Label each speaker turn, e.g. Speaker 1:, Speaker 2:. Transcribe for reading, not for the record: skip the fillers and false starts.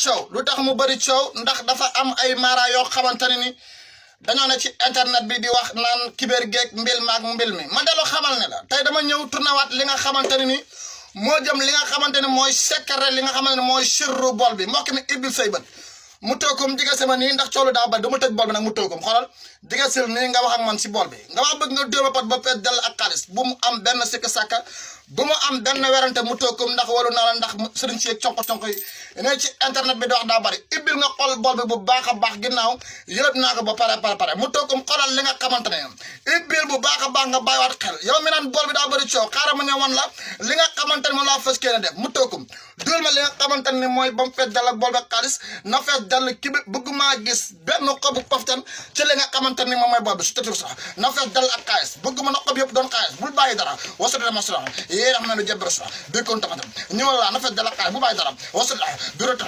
Speaker 1: coow lu tax mu bëri coow ndax dafa am ay mara yoo xamante ne ni dañoo ne ci internet bi di wax naan kiber geeg mbil maag mbil mi ma delloo xamal ne la tey dama ñëw tournawaat li nga xamante ne ni moo jëm li nga xamante ne mooy secret li nga xamante ne mooy sirru bool bi mbokk mi ibbil say bët mu tookum jige sama nii ndax coolu daa ba du ma tëj bool bi nag mu tookum xoolal jige sil nii nga wax ak man si bool bi nga wax bëgg nga dóoma pat ba fees dell ak xaalis bu mu am benn sikk sàkka bu mu am benn werante mu tookum ndax walu naa la ndax sëriñ si conko yi ne ci internet bi di wax daa bari ibbil nga xool bool bi bu baax a baax ginnaaw yëlëb naa ko ba pare mu tookum xoolal li nga xamante ne ibbil bu baax a baax nga bàyyiwaat xel yow mi naan bool bi daa bëri coow xaaral ma ñëw wan la li nga xamante ne moom laa fas kéene def mu tookum dóol ma li nga xamante ne mooy ba mu fees dell ak bool bi xaalis na fees dell ki bi bëgguma gis benn xobu poftan ci li nga xamante ni moom mooy bool bi su tëtul sax na fees dell ak xaalis bëgguma na xob yëpp doon xaalis bul bàyyi dara wasatu demonstration yéen xam na ne jëbbër sa bi kon tamatam ñëwal laa na fees dell ak xaalis bu bàyyi dara wasatu durata